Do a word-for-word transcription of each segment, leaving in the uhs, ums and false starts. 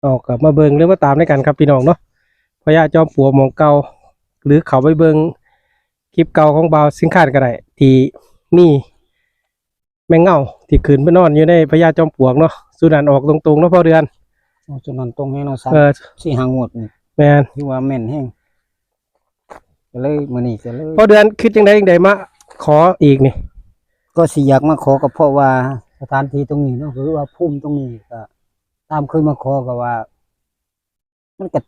เอากลับมาเบิ่งหรือมาตามด้วยกันครับพี่น้องเนาะ พญาจอมปลวกหม่องเก่า หรือเข้าไปเบิ่งคลิปเก่าของบ่าวสิงคานก็ได้ ที่มีแม่เงาที่ขึ้นไปนอนอยู่ในพญาจอมปลวกเนาะ สุดนั้นออกตรงๆเนาะพ่อเดือน โอ้ สุดนั้นตรงแฮงเนาะ สาม เออ สี่ห้างวดนี่ แม่น ถือว่าแม่นแฮง ก็เลยมื้อนี้ก็เลย พ่อเดือนคิดจังไดจังไดมาขออีกนี่ ก็สิอยากมาขอก็เพราะว่าสถานที่ตรงนี้เนาะ หรือว่าภูมิตรงนี้ก็ตามเคยมาขอก็ว่า มันก็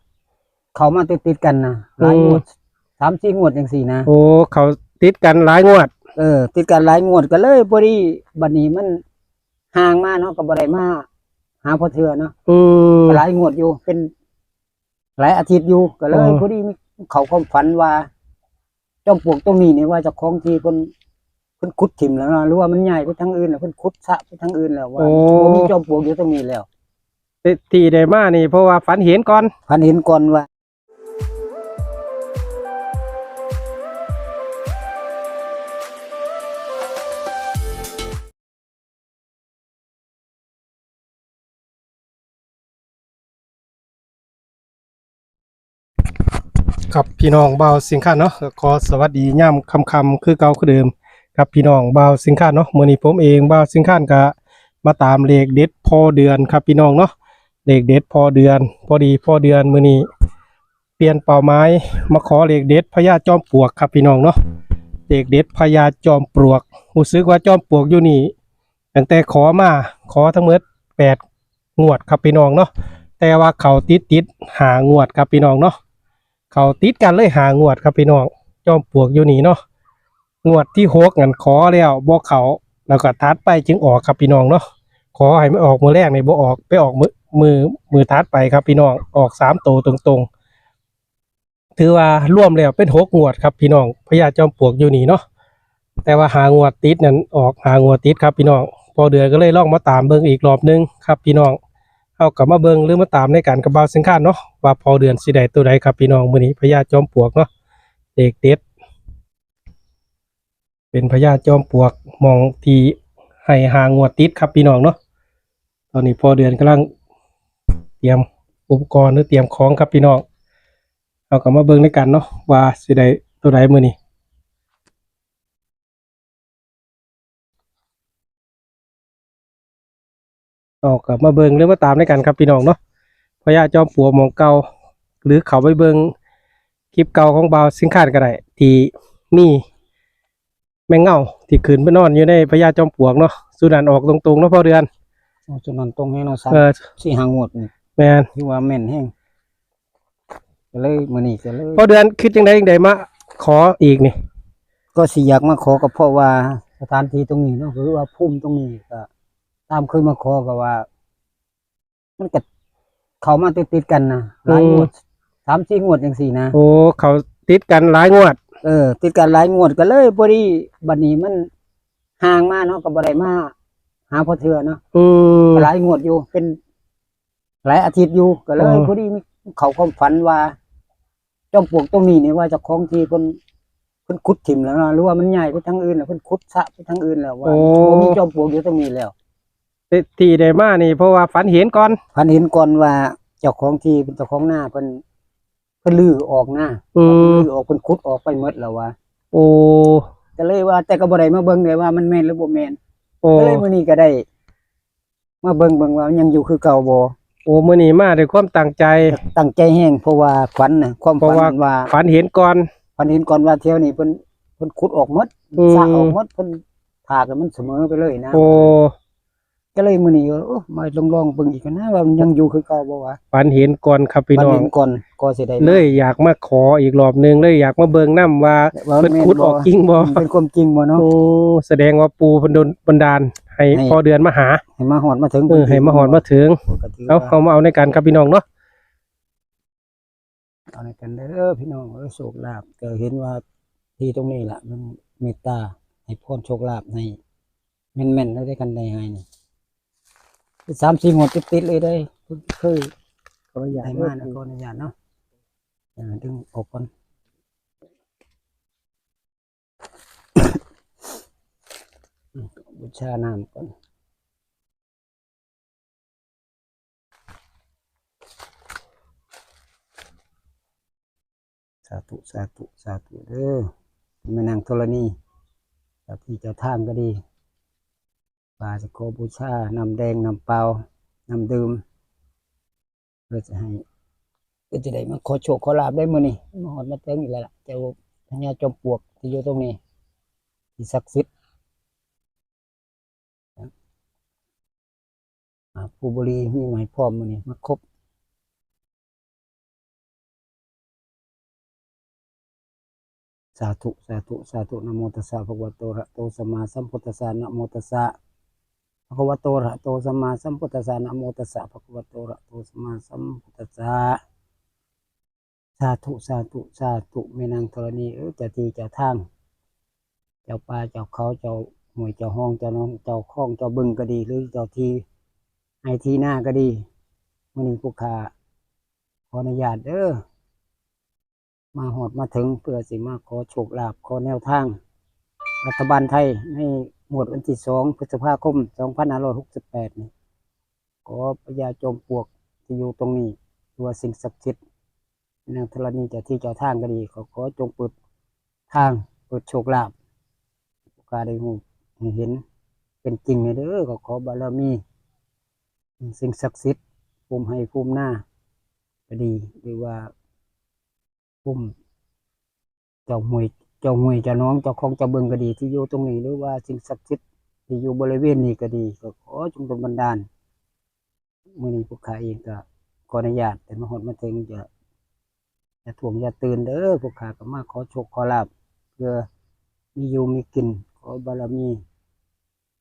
เข้ามาติดๆกันนะ หลายงวด อืม สามสี่งวดจังซี่นะ โอ้ เข้าติดกันหลายงวด เออ ติดกันหลายงวดก็เลยพอดีบัดนี้มันห่างมาเนาะ ก็บ่ได้มาหาพ่อเทื่อเนาะ อืม ก็หลายงวดอยู่ เป็นหลายอาทิตย์อยู่ ก็เลย อ๋อ พอดีมีเข้าความฝันว่า จอมปลวกตรงนี้นี่ว่าเจ้าของที่เพิ่น เพิ่นขุดถิ่มแล้วเนาะ หรือว่ามันย้ายไปทางอื่นแล้ว เพิ่นขุดสระไปทางอื่นแล้วว่า โอ้ บ่มีจอมปลวกอยู่ตรงนี้แล้ว ที่ ที่ได้มานี่เพราะว่าฝันเห็นก่อน ฝันเห็นก่อนว่า ครับพี่น้อง บ่าวสิงคานเนาะ ก็ขอสวัสดียามค่ำๆคือเก่าคือเดิม ครับพี่น้อง บ่าวสิงคานเนาะ มื้อนี้ผมเอง บ่าวสิงคานก็มาตามเลขเด็ดพ่อเดือนครับพี่น้องเนาะ เลขเด็ดพ่อเดือน พอดีพ่อเดือนมื้อนี้เปลี่ยนเป้าหมายมาขอเลขเด็ดพญาจอมปลวกครับพี่น้องเนาะ เลขเด็ดพญาจอมปลวก รู้สึกว่าจอมปลวกอยู่นี่ ตั้งแต่ขอมา ขอทั้งหมดแปดงวดครับพี่น้องเนาะ แต่ว่าเข้าติดติดห้างวดครับพี่น้องเนาะ เข้าติดกันเลยห้างวดครับพี่น้อง จอมปลวกอยู่นี่เนาะ งวดที่หกนั่นขอแล้วบ่เข้า แล้วก็ถัดไปจึงออกครับพี่น้องเนาะ ขอให้มันออกมื้อแรกนี่บ่ออก ไปออกมื้อ มื้อ มื้อถัดไปครับพี่น้อง ออกสามตัวตรงๆ ถือว่ารวมแล้วเป็นหกงวดครับพี่น้อง พญาจอมปลวกอยู่นี่เนาะ แต่ว่าห้างวดติดนั่นออกห้างวดติดครับพี่น้อง พ่อเดือนก็เลยลองมาตามเบิ่งอีกรอบหนึ่งครับพี่น้อง เฮาก็มาเบิ่งหรือมาตามในกันกับบ่าวสิงคานเนาะ ว่าพ่อเดือนสิได้ตัวใดครับพี่น้อง มื้อนี้พญาจอมปลวกเนาะ เลขเด็ด เป็นพญาจอมปลวกหม่องที่ให้ห้างวดติดครับพี่น้องเนาะ ตอนนี้พ่อเดือนกำลังเตรียมอุปกรณ์หรือเตรียมของครับพี่น้อง เฮาก็มาเบิ่งด้วยกันเนาะ ว่าสิได้ตัวใดมื้อนี้ เอากลับมาเบิ่งหรือมาตามด้วยกันครับพี่น้องเนาะ พญาจอมปลวกหม่องเก่า หรือเข้าไปเบิ่งคลิปเก่าของบ่าวสิงคานก็ได้ ที่มีแม่เงาที่ขึ้นไปนอนอยู่ในพญาจอมปลวกเนาะ สุดนั้นออกตรงๆเนาะพ่อเดือน โอ้ สุดนั้นตรงแฮงเนาะ สาม เออ สี่ห้างวดนี่ แม่น ถือว่าแม่นแฮง ก็เลยมื้อนี้ก็เลย พ่อเดือนคิดจังไดจังไดมาขออีกนี่ ก็สิอยากมาขอก็เพราะว่าสถานที่ตรงนี้เนาะ หรือว่าภูมิตรงนี้ก็ตามเคยมาขอก็ว่า มันก็เข้ามาติดๆกันนะ หลายงวด อืม สามสี่งวดจังซี่นะ โอ้ เข้าติดกันหลายงวด เออ ติดกันหลายงวดก็เลยพอดีบัดนี้มันห่างมาเนาะ ก็บ่ได้มาหาพ่อเทื่อเนาะ อืม ก็หลายงวดอยู่ เป็น หลายอาทิตย์อยู่ ก็เลย อ๋อ พอดีมีเข้าความฝันว่า จอมปลวกตรงนี้นี่ว่าเจ้าของที่เพิ่น เพิ่นขุดถิ่มแล้วเนาะ หรือว่ามันย้ายไปทางอื่นแล้ว เพิ่นขุดสระไปทางอื่นแล้วว่า โอ้ บ่มีจอมปลวกอยู่ตรงนี้แล้ว ที่ ที่ได้มานี่เพราะว่าฝันเห็นก่อน ฝันเห็นก่อนว่าเจ้าของที่เป็นเจ้าของนาเพิ่น เพิ่นรื้อออกนา อืม เพิ่นรื้อออก เพิ่นขุดออกไปหมดแล้วว่า โอ้ ก็เลยว่า แต่ก็บ่ได้มาเบิ่งเลยว่ามันแม่นหรือบ่แม่น โอ้ ก็เลยมื้อนี้ก็ได้ มาเบิ่ง เบิ่งว่ามันยังอยู่คือเก่าบ่ โอ้ มื้อนี้มาด้วยความตั้งใจ ตั้งใจแฮง เพราะว่าฝันน่ะ ความฝัน เพราะว่า ว่า ฝันเห็นก่อน ฝันเห็นก่อนว่าแถวนี้เพิ่น เพิ่นขุดออกหมด อืม สระออกหมด เพิ่นถากให้มันเสมอไปเลยนะ โอ้ ก็เลยมื้อนี้ก็ โอ้ มาลองๆเบิ่งอีกนะ ว่ามันยังอยู่คือเก่าบ่วะ ฝันเห็นก่อนครับพี่น้อง ฝันเห็นก่อน ก็สิได้มา เลยอยากมาขออีกรอบหนึ่ง เลยอยากมาเบิ่งนำว่า ว่า เพิ่นขุดออกจริงบ่ แม่นบ่ เป็นความจริงบ่เนาะ โอ้ แสดงว่าปู่เพิ่นดลบันดาลให้ ให้ พ่อเดือนมาหา ให้มาฮอดมาถึง เออ ให้มาฮอดมาถึง ก็ถือ เอา ว่า เอามาเอาในกันครับพี่น้องเนาะ เอาในกันเด้อพี่น้องเอ้ย โชคลาภ ก็เห็นว่าที่ตรงนี้ล่ะ มันเมตตาให้พรโชคลาภให้แม่นๆ ได้กันได้ให้นี่ สามสี่งวดติดๆเลยได้ เคย ขออนุญาต ให้มานะ ขออนุญาตเนาะ เออ ดึงออกก่อน บูชาน้ำก่อน สาธุ สาธุ สาธุเด้อ แม่นางธรณี เจ้าที่เจ้าทางก็ดี ว่าสิขอบูชาน้ำแดง น้ำเปล่า น้ำดื่ม เพื่อจะให้ เพื่อจะได้มาขอโชคขอลาภได้มื้อนี้ มาฮอดมาถึงอีกแล้วล่ะ เจ้าพญาจอมปลวกที่อยู่ตรงนี้ ที่ศักดิ์สิทธิ์ อ่า ผู้บริมีไม้พร้อมมื้อนี้มาครบ สาธุ สาธุ สาธุ นะโมตัสสะ ภะคะวะโต อะระหะโต สัมมาสัมพุทธัสสะ นะโมตัสสะ ภะคะวะโต อะระหะโต สัมมาสัมพุทธัสสะ นะโมตัสสะ ภะคะวะโต อะระหะโต สัมมาสัมพุทธัสสะ สาธุ สาธุ สาธุ แม่นางธรณีเอ้ย เจ้าที่เจ้าทาง เจ้าป่าเจ้าเขา เจ้าห้วยเจ้าหนอง เจ้าหนอง เจ้าคลอง เจ้าบึงก็ดี หรือเจ้าที่ไฮ่ที่นาก็ดี มื้อนี้ผู้ข้าขออนุญาตเด้อ มาฮอดมาถึงเพื่อสิมาขอโชคลาภ ขอแนวทางรัฐบาลไทยในงวดวันที่สองพฤษภาคมสองพันห้าร้อยหกสิบแปดนี่ ขอพญาจอมปลวกที่อยู่ตรงนี้ หรือว่าสิ่งศักดิ์สิทธิ์ นางธรณีเจ้าที่เจ้าทางก็ดี ขอ ขอจงเปิดทาง เปิดโชคลาภ ผู้ข้าได้ฮู้ได้เห็นเป็นจริงให้เด้อ ขอ ขอบารมี สิ่งศักดิ์สิทธิ์ ภูมิไฮ่ภูมินาก็ดี หรือว่าภูมิเจ้าห้วย เจ้าห้วย เจ้าหนอง เจ้าคลอง เจ้าบึงก็ดี ที่อยู่ตรงนี้ หรือว่าสิ่งศักดิ์สิทธิ์ที่อยู่บริเวณนี้ก็ดี ก็ขอจงดลบันดาล มื้อนี้ผู้ข้าเองก็ขออนุญาต แต่มาฮอดมาถึงจะ อย่าถ่วงอย่าตื่นเด้อ ผู้ข้าก็มาขอโชคขอลาภ เพื่อมีอยู่มีกิน ขอบารมี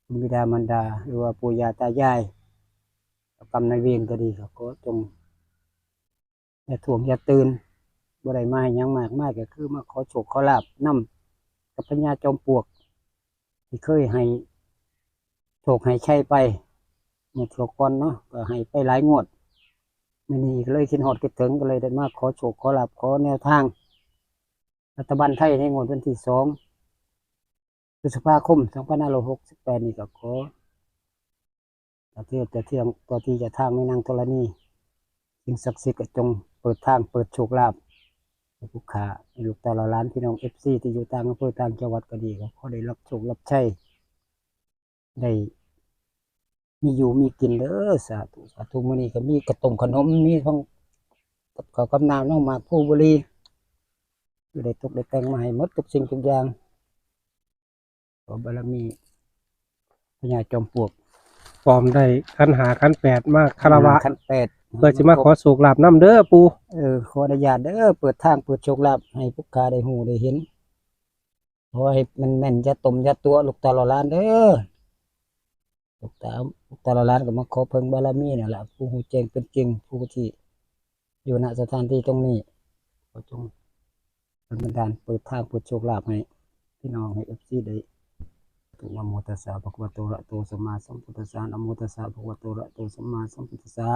คุณบิดามารดา หรือว่าปู่ย่าตายาย เจ้ากรรมนายเวรก็ดี ก็ขอจง อย่าถ่วงอย่าตื่น บ่ได้มาให้หยังมากมาย ก็คือมาขอโชคขอลาภนำกับพญาจอมปลวก ที่เคยให้โชคให้ชัยไป งวดก่อนเนาะ ก็ให้ไปหลายงวด มื้อนี้ก็เลยคิดฮอดคิดถึง ก็เลยได้มาขอโชคขอลาภ ขอแนวทางรัฐบาลไทยในงวดวันที่สองพฤษภาคมสองพันห้าร้อยหกสิบแปดนี่ก็ขอ เจ้าที่ เจ้าที่ เจ้าที่เจ้าทางแม่นางธรณี สิ่งศักดิ์สิทธิ์ก็จงเปิดทางเปิดโชคลาภให้ผู้ข้า ให้ลูกเต้าเหล่าหลานพี่น้องเอฟซีที่อยู่ต่างอำเภอต่างจังหวัดก็ดี ก็ขอได้รับโชครับชัย ได้มีอยู่มีกินเด้อ สาธุ สาธุ มื้อนี้ก็มีข้าวต้มขนม มีทั้งกับข้าวกับน้ำ น้องหมากพลูบุหรี่ อยู่ได้ตกได้แต่งมาให้หมดทุกสิ่งทุกอย่าง ขอบารมีพญาจอมปลวก พร้อมได้ขันห้าขันแปดมาคารวะ ขันแปด เพื่อสิมาขอโชคลาภนำเด้อปู่ เออ ขออนุญาตเด้อ เปิดทางเปิดโชคลาภให้ผู้ข้าได้ฮู้ได้เห็น ขอให้มันแม่น อย่าต้มอย่าตั๋วลูกเต้าเหล่าหลานเด้อ ลูกเต้า ลูกเต้าเหล่าหลานก็มาขอเพิ่งบารมีนั่นล่ะ ผู้ฮู้แจ้งเป็นจริง ผู้ที่อยู่ ณ สถานที่ตรงนี้ ขอจงดลบันดาล เปิดทางเปิดโชคลาภให้พี่น้อง ให้เอฟซีได้ นะโมตัสสะ ภะคะวะโต อะระหะโต สัมมาสัมพุทธัสสะ นะโมตัสสะ ภะคะวะโต อะระหะโต สัมมาสัมพุทธัสสะ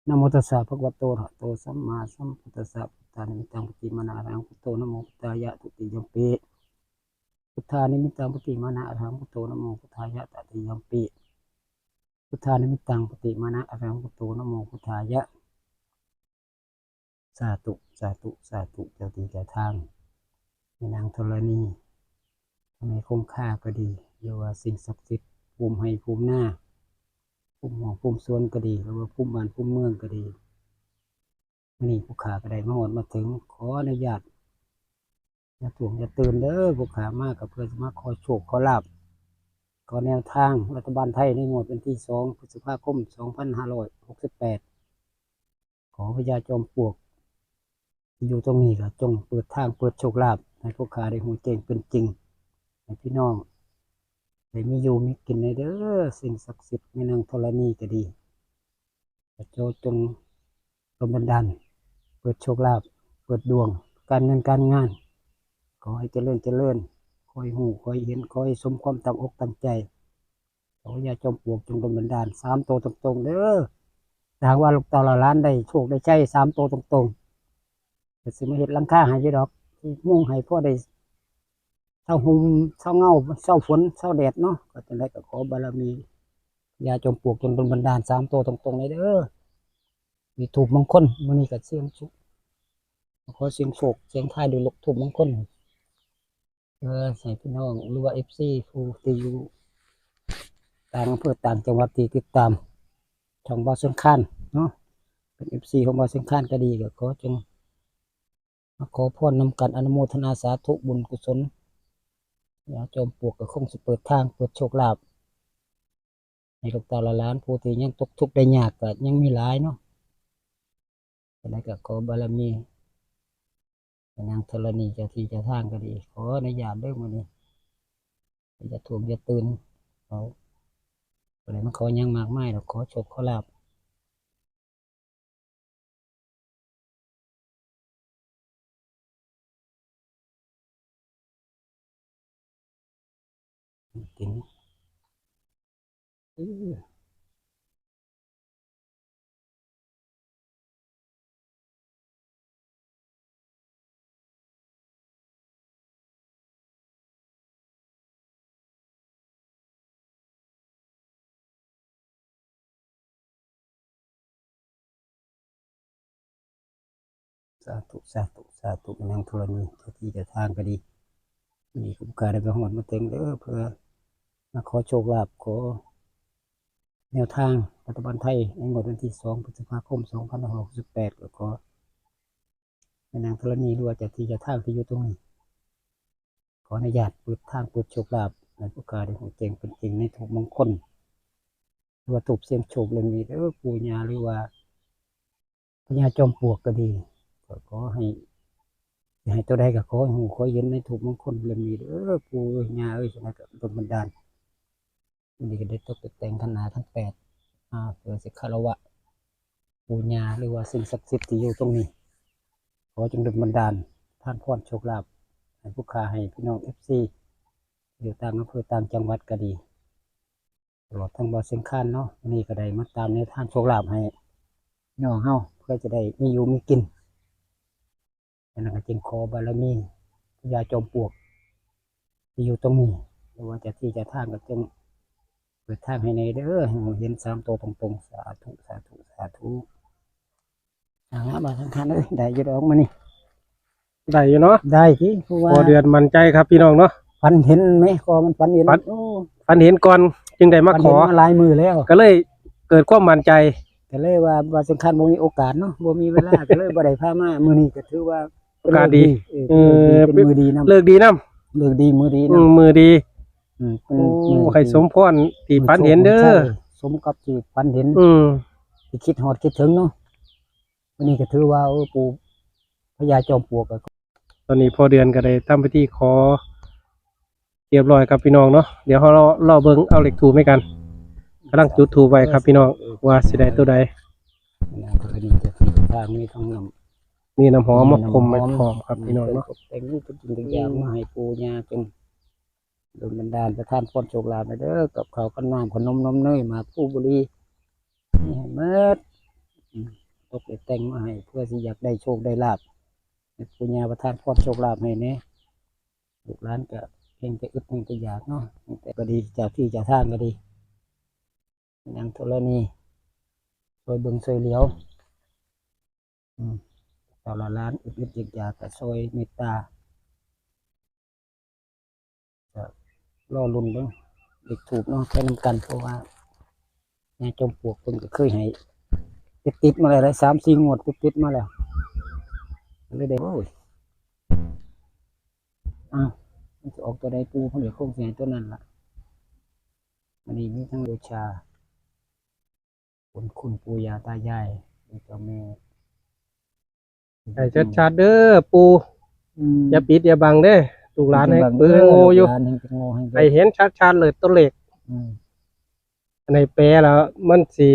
นะโมตัสสะ ภะคะวะโต อะระหะโต สัมมาสัมพุทธัสสะ พุทธานิมิตตัง ปะติมานะ อะระหัง พุทโธ นะโมพุทธายะ ทุติยัมปิ พุทธานิมิตตัง ปะติมานะ อะระหัง พุทโธ นะโมพุทธายะ ตติยัมปิ พุทธานิมิตตัง ปะติมานะ อะระหัง พุทโธ นะโมพุทธายะ สาธุ สาธุ สาธุ เจ้าที่เจ้าทาง แม่นางธรณี แม่คงคาก็ดี หรือว่าสิ่งศักดิ์สิทธิ์ ภูมิไฮ่ภูมินา ภูมิห้องภูมิสวนก็ดี หรือว่าภูมิบ้านภูมิเมืองก็ดี มื้อนี้ผู้ข้าก็ได้มาฮอดมาถึง ขออนุญาต อย่าถ่วงอย่าตื่นเด้อ ผู้ข้ามาก็เพื่อสิมาขอโชคขอลาภ ขอแนวทางรัฐบาลไทยในงวดวันที่สองพฤษภาคมสองพันห้าร้อยหกสิบแปด ขอพญาจอมปลวกที่อยู่ตรงนี้ก็จงเปิดทางเปิดโชคลาภ ให้ผู้ข้าได้ฮู้แจ้งเป็นจริง ให้พี่น้องได้มีอยู่มีกินในเด้อ สิ่งศักดิ์สิทธิ์แม่นางธรณีก็ดี พระเจ้าจงดลบันดาล เปิดโชคลาภ เปิดดวง การเงินการงาน ขอให้เจริญเจริญ ขอให้ฮู้ ขอให้เห็น ขอให้สมความตั้งอกตั้งใจ ขอพญาจอมปลวกจงดลบันดาล สามตัวตรงๆ เด้อ ถ้าหากว่าลูกเต้าเหล่าหลานได้โชคได้ชัย สามตัวตรงๆ ก็สิมาเฮ็ดหลังคาให้อยู่ดอก มุงให้พอได้เซาห่ม เซาเงา เซาฝน เซาแดดเนาะ ก็จั่งใดก็ขอบารมีพญาจอมปลวกจงดลบันดาล สามตัวตรงๆ เลยเด้อ มีธูปมงคล มื้อนี้ก็เสี่ยงโชค ขอเสี่ยงโชคเสี่ยงทายด้วยธูปมงคล เออ ให้พี่น้องหรือว่า เอฟซี ผู้ที่อยู่ต่างอำเภอต่างจังหวัดที่ติดตามช่องบ่าวเชียงคานเนาะ เป็น เอฟซี ของบ่าวเชียงคานก็ดี ก็ขอจงมาขอพรนำกัน อนุโมทนาสาธุบุญกุศล ย่าจอมปลวกก็คงสิเปิดทางเปิดโชคลาภ ให้ลูกเต้าหลานผู้ที่ยังตกทุกข์ได้ยากก็ยังมีหลายเนาะ จั่งใดก็ขอบารมีแม่นางธรณีเจ้าที่เจ้าทางก็ดี ขออนุญาตเด้อมื้อนี้ อย่าท่วงอย่าตื่น เขาบ่ได้มาขอหยังมากมายดอก ขอโชคขอลาภ กิน เออ สาธุ สาธุ สาธุ แม่นางธรณี เจ้าที่เจ้าทางก็ดี นี่ผมก็ได้ไปฮอดมาถึงเด้อ เพื่อมาขอโชคลาภ ขอแนวทางรัฐบาลไทย ในงวดวันที่สอง พฤษภาคม สองพันห้าร้อยหกสิบแปด ก็ขอ แม่นางธรณี หรือว่าเจ้าที่เจ้าทางที่อยู่ตรงนี้ ขออนุญาตเปิดทางเปิดโชคลาภ ให้ผู้ข้าได้ฮู้แจ้งเป็นจริงในธูปมงคล หรือว่าธูปเสี่ยงโชคเล่มนี้เด้อปู่ย่า หรือว่าพญาจอมปลวกก็ดี ก็ขอให้ สิให้ตัวใดก็ขอให้ฮู้ขอเห็นในธูปมงคลเล่มนี้เด้อปู่เอ้ยย่าเอ้ย จั่งใดก็ดลบันดาล มื้อนี้ก็ได้ตกแต่งขันหน้าขันแปด อ่า เพื่อสิคารวะปู่ย่า หรือว่าสิ่งศักดิ์สิทธิ์ที่อยู่ตรงนี้ ขอจงดลบันดาล ทานพรโชคลาภ ให้ผู้ข้าให้พี่น้อง เอฟซี อยู่ต่างอำเภอต่างจังหวัดก็ดี ตลอดทั้งบ่าวเชียงคานเนาะ มื้อนี้ก็ได้มาตามแนวทางโชคลาภให้น้องเฮา เพื่อจะได้มีอยู่มีกิน ฉะนั้นก็จึงขอบารมีพญาจอมปลวกที่อยู่ตรงนี้ หรือว่าเจ้าที่เจ้าทางก็จงเปิดทางให้แน่เด้อ ให้เห็นสามตัวตรงๆ สาธุ สาธุ สาธุ อ่า มาสำคัญเอ้ย ได้อยู่ดอกมื้อนี้ ได้อยู่เนาะ ได้สิ เพราะว่า พอเดือนมั่นใจครับพี่น้องเนาะ ฝันเห็นไหม ก็มันฝันเห็น ฝัน โอ้ ฝันเห็นก่อนจึงได้มาขอ ฝันเห็นมาหลายมื้อแล้ว ก็เลยเกิดความมั่นใจ ก็เลยว่า ว่าสำคัญบ่มีโอกาสเนาะ บ่มีเวลา ก็เลยบ่ได้พามา มื้อนี้ก็ถือว่า โอกาสดี เออ เออ เป็นมื้อดี เป็นมื้อดีนำ เลิกดีนำ เลิกดีมื้อดีนำ อืม มื้อดี อืม เป็น โอ้ มื้อดี ให้สมพรที่ฝันเห็นเด้อ มื้อโชคมื้อชัย สมกับที่ฝันเห็น อืม ที่คิดฮอดคิดถึงเนาะ วันนี้ก็ถือว่า เออ ปู่พญาจอมปลวกก็ ตอนนี้พ่อเดือนก็ได้ทำพิธีขอเรียบร้อยครับพี่น้องเนาะ เดี๋ยวเรารอเบิ่งเอาเลขธูปให้กัน กำลังจุดธูปไว้ครับพี่น้อง ว่าสิได้ตัวใด นะ ก็คือนี่จะมีทาง มีทั้งน้ำ มีน้ำหอมมาพรมไว้พร้อมครับพี่น้องเนาะ ตกแต่งรูปเป็นสิ่งต่างๆ มาให้ปู่ย่าจง ดลบันดาลประทานพรโชคลาภให้เด้อ กับข้าวกับน้ำ ขนมนมเนย หมากพลูบุหรี่ นี่ให้หมด อืม ตกแต่งมาให้ เพื่อสิอยากได้โชคได้ลาภ ให้ปู่ย่าประทานพรโชคลาภให้แน่ ลูกหลานก็เฮงแต่อึดเฮงแต่อยากเนาะ แต่ก็ดี เจ้าที่เจ้าทางก็ดี นางธรณี ช่วยเบิ่งช่วยเหลียว อืม เจ้าละหลานอึดๆอยากๆก็ช่วยเมตตา ก็รอลุ้นเบิ่งเลขธูปเนาะ ไปนำกัน เพราะว่าแม่จอมปลวกเพิ่นก็เคยให้ติดๆมาแล้ว ได้สามสี่งวดติดๆมาแล้ว ก็เลยได้ โอ้ย อ้าว มันสิออกตัวใดปู่ เพิ่นก็คงสิให้ตัวนั้นล่ะ อันนี้มีทั้งบูชา คุณ คุณปู่ย่าตายาย เจ้าแม่ ให้ชัดๆเด้อปู่ อืม อย่าปิดอย่าบังเด้อ ลูกหลานให้ เบิ่งเด้อ เบิ่งโง่อยู่ ลูกหลานให้เป็นโง่ให้เบิ่ง ให้เห็นชัดๆเลยตัวเลข อืม อันไหนแปลแล้วมันสิ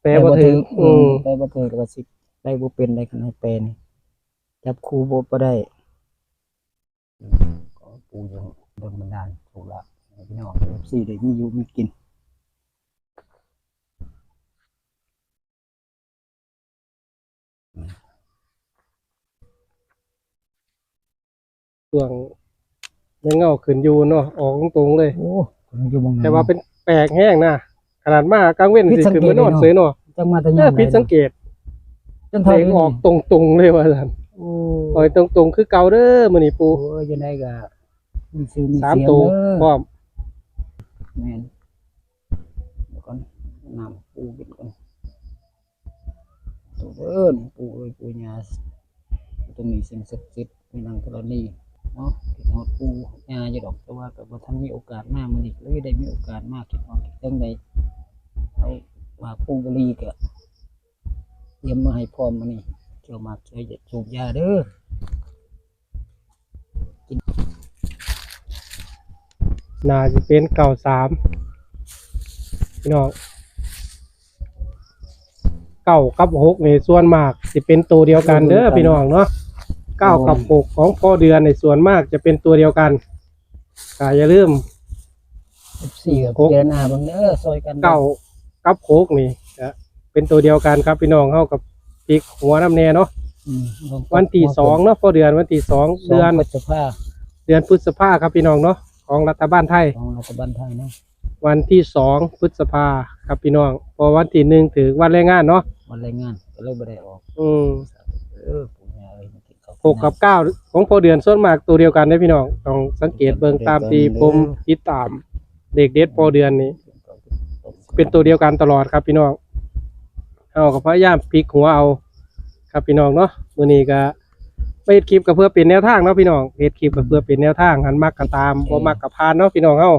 แปลบ่ถูก แปลบ่ถูก อืม แปลบ่ถูก แล้วก็สิแปลบ่เป็นได้ คันให้แปลนี่ จับคู่บ่ บ่ได้ ขอปู่จงดลบันดาลโชคลาภให้พี่น้อง เอฟซี ได้มีอยู่มีกิน ช่วงยังเงาขึ้นอยู่เนาะ ออกตรงๆเลย โอ้ ขึ้นอยู่หม่องนั้น แต่ว่าเป็นแปลกแฮงนะ ขนาดมากลางเว้น ผิดสังเกต สิขึ้นมานอนเฉยเนาะ เลยเนาะ จังมาแต่ เออ ยามใด ผิดสังเกต จนเท่า เลขออก นี้ ตรงๆเลยว่าซั่น โอ้ ปล่อยตรงๆคือเก่าเด้อมื้อนี้ปู่ โอ้ย จังได๋ก็มีชื่อมี สาม เสียง ตัว เด้อ พร้อม แม่น เดี๋ยวก่อน น้ำปู่กินก่อน ตัวเด้อนี่ปู่เอ้ยปู่ย่า ตัวนี้สิ่งศักดิ์สิทธิ์มีนางธรณีเนาะ คิดฮอดปู่ย่าอยู่ดอก แต่ว่าก็บ่ทันมีโอกาสมามื้อนี้ เลยได้มีโอกาสมา คิดฮอดจังได๋ เอาว่าปู่บุรีก็เตรียมมาให้พร้อมมื้อนี้ เจ้าหมากเจ้าสูบยาเด้อ น่าสิเป็นเก้าสาม พี่น้อง เก้ากับหกนี่ส่วนมากสิเป็นตัวเดียวกันเด้อ ตัวเดียวกัน พี่น้องเนาะ เก้ากับหกของพ่อเดือนนี่ส่วนมากจะเป็นตัวเดียวกัน ก็อย่าลืม เอฟซี ก็พิจารณาเบิ่งเด้อ ซอยกันเด้อ เก้ากับหกนี่ก็เป็นตัวเดียวกันครับพี่น้อง เฮากับพลิกหัวนำแน่เนาะ อืม วันที่สองเนาะ พ่อเดือน วันที่สอง สอง เดือนพฤษภา เดือนพฤษภาครับพี่น้องเนาะ ของรัฐบาลไทย ของรัฐบาลไทยเนาะ วันที่สองพฤษภาครับพี่น้อง เพราะวันที่หนึ่งถือวันแรงงานเนาะ วันแรงงาน ก็เลยบ่ได้ออก อืม เออ ปู่ย่าเอ้ย มากินข้าว หกกับเก้าของพ่อเดือนส่วนมากตัวเดียวกันเด้อพี่น้อง ต้องสังเกตเบิ่งตามที่ผมติดตาม เลขเด็ดพ่อเดือนนี่ เป็นตัวเดียวกันตลอดครับพี่น้อง เฮาก็พยายามพลิกหัวเอา ครับพี่น้องเนาะ มื้อนี้ก็มาเฮ็ดคลิปก็เพื่อเป็นแนวทางเนาะพี่น้อง เฮ็ดคลิปก็เพื่อเป็นแนวทาง คันมักก็ตาม บ่มักก็ผ่านเนาะพี่น้องเฮา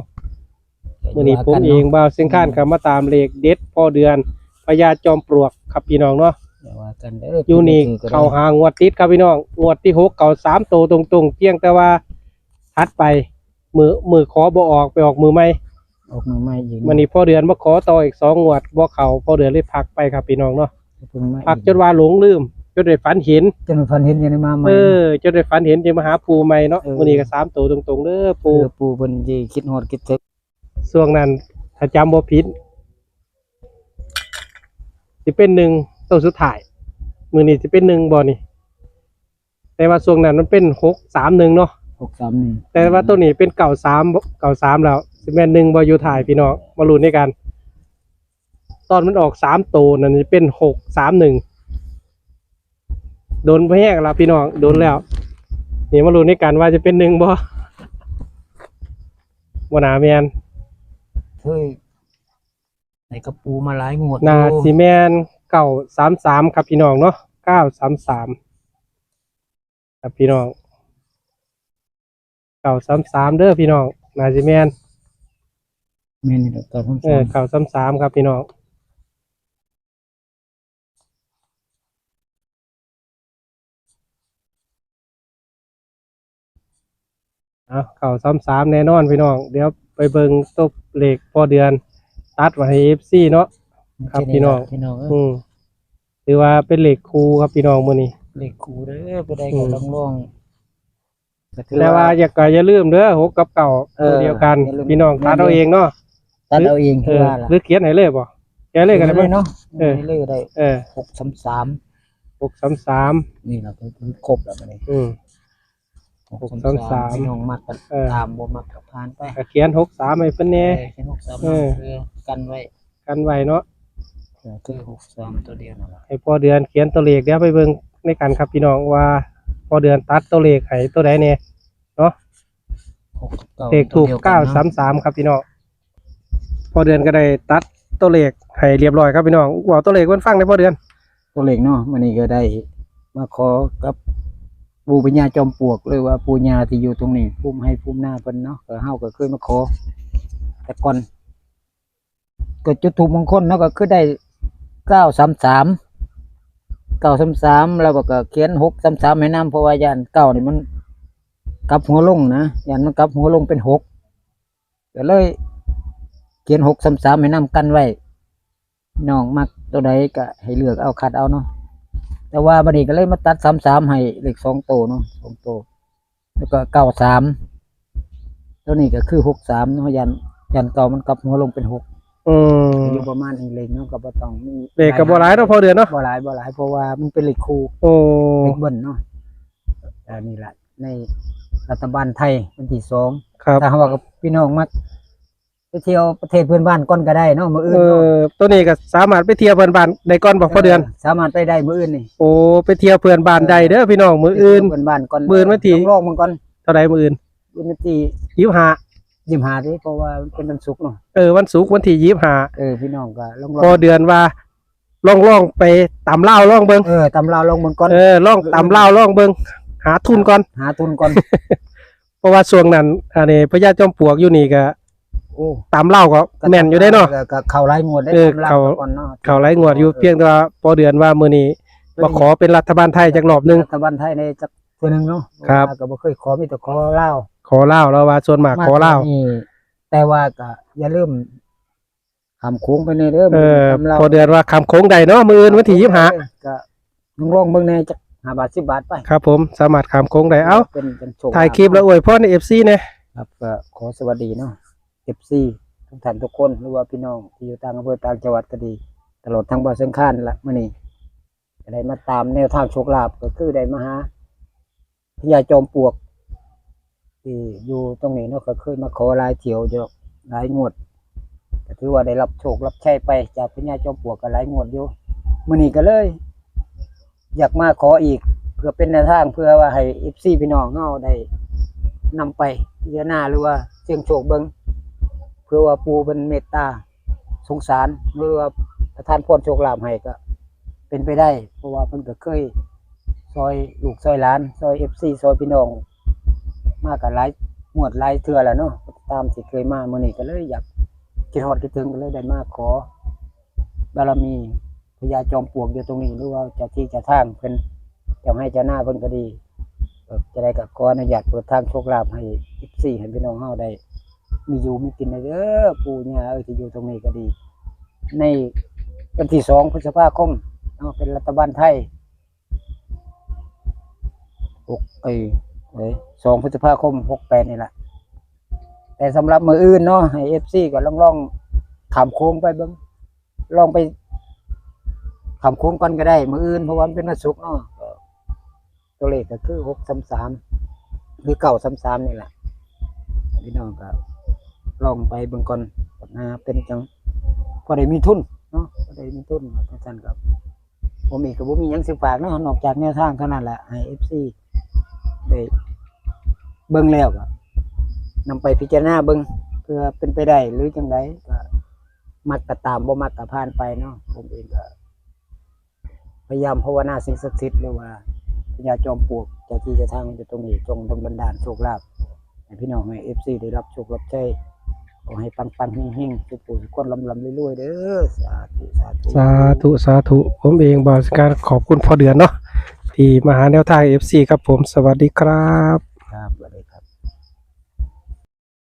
มื้อนี้ผมเอง บ่าวเชียงคาน ก็มาตามเลขเด็ดพ่อเดือน พญาจอมปลวกครับพี่น้องเนาะ อย่าว่ากันเด้อ อยู่นี่ ปู่ก็ถือก็ได้ เข้าห้างวดติดครับพี่น้อง งวดที่หกเข้าสามตัวตรงๆ เพียงแต่ว่าถัดไป มื้อ มื้อขอบ่ออก ไปออกมื้อใหม่ ออกมื้อใหม่อีก มื้อนี้พ่อเดือนมาขอต่ออีกสองงวด บ่เข้า พ่อเดือนเลยพักไปครับพี่น้องเนาะ เพิ่งมาอีก พักจนว่าหลงลืม จนได้ฝันเห็น จนฝันเห็น จังได้มาใหม่ เออ จนได้ฝันเห็น จังมาหาปู่ใหม่เนาะ เออ มื้อนี้ก็สามตัวตรงๆเด้อปู่ เออ ปู่เพิ่นสิคิดฮอดคิดถึง ช่วงนั้นถ้าจำบ่ผิด สิเป็นหนึ่งตัวสุดท้าย มื้อนี้สิเป็นหนึ่งบ่นี่ แต่ว่าช่วงนั้นมันเป็นหกสามหนึ่งเนาะ หกสามหนึ่ง แต่ว่าตัวนี้เป็นเก้าสาม เก้าสามแล้ว สิแม่นหนึ่งบ่อยู่ท้ายพี่น้อง มาลุ้นด้วยกัน ตอนมันออกสามตัวนั่นสิเป็นหกสามหนึ่ง โดนบ่แฮงละพี่น้อง โดนแล้ว นี่มาลุ้นด้วยกันว่าจะเป็นหนึ่งบ่ บ่น่าแม่น เฮ้ย ให้กับปู่มาหลายงวด น่า อยู่ สิแม่นเก้าสามสามครับพี่น้องเนาะ เก้าสามสาม ครับพี่น้อง เก้าสามสามเด้อพี่น้อง น่าสิแม่น แม่นนี่แหละ เก้าสามสาม เออ เก้าสามสามครับพี่น้อง เอา เก้าสามสามแน่นอนพี่น้อง เดี๋ยวไปเบิ่งตัวเลขพ่อเดือน ตัดไว้ให้ เอฟซี เนาะ ครับพี่น้อง พี่น้องเอ้ย อืม ถือว่าเป็นเลขคู่ครับพี่น้องมื้อนี้ เลขคู่เด้อ ผู้ใดก็ อืม ลองลอง ก็ถือ แต่ว่า ว่า อย่า ก็อย่าลืมเด้อ หกกับเก้า เออ ตัวเดียวกัน อย่าลืม พี่น้องตัดเอาเองเนาะ ตัดเอาเอง หรือ คือว่าล่ะ หรือเขียนให้เลยบ่ เขียนเลยก็ได้ เขียนเลยเนาะ เออ เขียนเลยก็ได้ เออ หกสามสาม หกสามสาม นี่ล่ะ คือครบแล้วบัดนี้ อืม หกสามสาม หกสามสาม พี่น้องมักก็ เออ ตาม บ่มักก็ผ่านไป ก็เขียนหกสามให้เพิ่นแน่ เออ เขียนหกสาม เออ เพื่อกันไว้ กันไว้เนาะ เออ คือหกสามตัวเดียวนั่นล่ะ ให้พ่อเดือนเขียนตัวเลข เดี๋ยวไปเบิ่งในกันครับพี่น้อง ว่าพ่อเดือนตัดตัวเลขให้ตัวใดแน่เนาะ หกกับเก้า เลขธูป ตัวเดียวกันเนาะ เก้าสามสาม ครับพี่น้อง พ่อเดือนก็ได้ตัดตัวเลขให้เรียบร้อยครับพี่น้อง เว้าตัวเลขเพิ่นฟังได้พ่อเดือน ตัวเลขเนาะ มื้อนี้ก็ได้มาขอกับปู่พญาจอมปลวก หรือว่าปู่ย่าที่อยู่ตรงนี้ ภูมิไฮ่ภูมินาเพิ่นเนาะ ก็เฮาก็เคยมาขอ แต่ก่อน ก็จุดธูปมงคลเนาะ ก็คือได้ เก้าสามสาม เก้าสามสาม แล้วก็เขียน หกสามสาม ให้นำ เพราะว่าย่านเก้านี่มันกลับหัวลงนะ ย่านมันกลับหัวลงเป็น หก ก็เลยเขียน หกสามสาม ให้นำกันไว้ น้องมักตัวใดก็ให้เลือกเอา คัดเอาเนาะ แต่ว่าบัดนี้ก็เลยมาตัด สามสาม ให้เลขสองตัวเนาะ สองตัว แล้วก็ เก้าสาม ตัวนี้ก็คือ หกสาม เนาะ ย่าน ย่านเก้ามันกลับหัวลงเป็น หก อืม อยู่ประมาณนี้ เลขเนาะ ก็บ่ต้องมี เลขก็บ่หลายเนาะพ่อเดือนเนาะ บ่หลาย บ่หลาย เพราะว่ามันเป็นเลขคู่ โอ้ เลขเบิ้ลเนาะ อันนี้ล่ะ ในรัฐบาลไทยวันที่สอง ครับ ถ้าหากว่าพี่น้องมัก ไปเที่ยวประเทศเพื่อนบ้านก่อนก็ได้เนาะ มื้ออื่น เอ เนาะ อ ตัวนี้ก็สามารถไปเที่ยวเพื่อนบ้านได้ก่อนบ่พ่อเดือน สามารถไปได้มื้ออื่นนี่ โอ้ ไปเที่ยวเพื่อนบ้านได้เด้อพี่น้องมื้ออื่น เพื่อนบ้านก่อน มื้ออื่นวันที่ ลองลองมันก่อน เท่าใดมื้ออื่น มื้อวันที่ ยี่สิบห้า ยี่สิบห้าที่เพราะว่าเป็นวันศุกร์เนาะ เออวันศุกร์วันที่ยี่สิบห้า เออพี่น้องก็ลองลอง พ่อเดือนว่าลองลองไปตำลาวลองเบิ่ง เออตำลาวลองเบิ่งก่อน เออลองตำลาวลองเบิ่งหาทุนก่อน หาทุนก่อน เพราะว่าช่วงนั้นอันนี้พญาจอมปลวกอยู่นี่ก็ โอ้ ตำลาวก็แม่นอยู่ได้เนาะ ก็ก็เข้าหลายงวดได้ เออ ตำลาว เข้า ก่อนเนาะ เข้าหลายงวดอยู่เพียงแต่ว่าพ่อเดือนว่ามื้อนี้มาขอเป็นรัฐบาลไทยจักรอบหนึง รัฐบาลไทยในจักเทื่อหนึงเนาะ ครับ ก็บ่เคยขอมีแต่ขอลาว ขอลาวแล้วว่าส่วนมากขอลาว นี่แต่ว่าก็อย่าลืมข้ามโขงไปนี่เด้อ เออ ตำลาว พ่อเดือนว่าข้ามโขงได้เนาะมื้ออื่นวันที่ยี่สิบห้า ก็ลองลองเบิ่งแหน่จักห้าบาทสิบบาทไป ครับผมสามารถข้ามโขงได้เอ้า เป็นเป็นโชค ถ่ายคลิปแล้วอวยพรให้ เอฟซี เนี่ย ครับก็ขอสวัสดีเนาะ เอฟซี ทุกท่านทุกคนหรือว่าพี่น้องที่อยู่ต่างอำเภอต่างจังหวัดก็ดี ตลอดทั้งบ่าวเชียงคานละมื้อนี้ก็ได้มาตามแนวทางโชคลาภก็คือได้มาหาพญาจอมปลวก ที่อยู่ตรงนี้เนาะก็เคยมาขอหลายเที่ยวอยู่หลายงวดก็ถือว่าได้รับโชครับชัยไปจากพญาจอมปลวกก็หลายงวดอยู่มื้อนี้ก็เลย อยากมาขออีกเพื่อเป็นแนวทางเพื่อว่าให้เอฟซีพี่น้องเฮาได้นำไปพิจารณาหรือว่าเสี่ยงโชคเบิ่งเพื่อว่าปู่เพิ่นเมตตาสงสารหรือว่าประทานพรโชคลาภให้ก็เป็นไปได้ เพราะว่าเพิ่นก็เคยซอยลูกซอยหลานซอยเอฟซีซอยพี่น้องมากันหลายงวดหลายเทื่อแล้วเนาะตามที่เคยมามื้อนี้ก็เลยอยากคิดฮอดคิดถึงก็เลยได้มาขอ บารมีพญาจอมปลวกอยู่ตรงนี้หรือว่าเจ้าที่เจ้าทางเพิ่นเจ้าไฮ่เจ้านาเพิ่นก็ดีเอ่อจะได้ก็ขออนุญาตเปิดทางโชคลาภให้เอฟซีให้พี่น้องเฮาได้มีอยู่มีกินเด้อปู่ย่าเอ้ยที่อยู่ตรงนี้ก็ดี ในวันที่สองพฤษภาคมเนาะเป็นรัฐบาลไทยหกเอ้ยเอ้ยสองพฤษภาคมหกแปดนี่แหละแต่สำหรับมื้ออื่นเนาะให้เอฟซีก็ลองลองข้ามโขงไปเบิ่ง ลองไปข้ามโขงก่อนก็ได้มื้ออื่นเพราะว่ามันเป็นวันศุกร์เนาะก็ตัวเลขก็คือหกสามสามหรือเก้าสามสามนี่แหละพี่น้องก็ลองไปเบิ่งก่อนนะเป็นจังพอได้มีทุนเนาะพอได้มีทุนจังซั่นก็ผมเองก็บ่มีหยังสิฝากเนาะนอกจากแนวทางเท่านั้นแหละให้เอฟซีได้เบิ่งแล้วก็นำไปพิจารณาเบิ่งเพื่อเป็นไปได้หรือจังใดก็ มักก็ตามบ่มักก็ผ่านไปเนาะผมเองก็พยายามภาวนาสิ่งศักดิ์สิทธิ์หรือว่าพญาจอมปลวกเจ้าที่เจ้าทางอยู่ตรงนี้จงดลบันดาลโชคลาภให้พี่น้องให้เอฟซีได้รับโชครับชัยขอให้ปังๆเฮงๆทุกผู้ทุกคนร่ำๆรวยๆเด้อสาธุสาธุ สาธุสาธุผมเองบ่าวสิการขอบคุณพ่อเดือนเนาะที่มาหาแนวทาง เอฟซี ครับผมสวัสดีครับ ครับสวัสดีครับ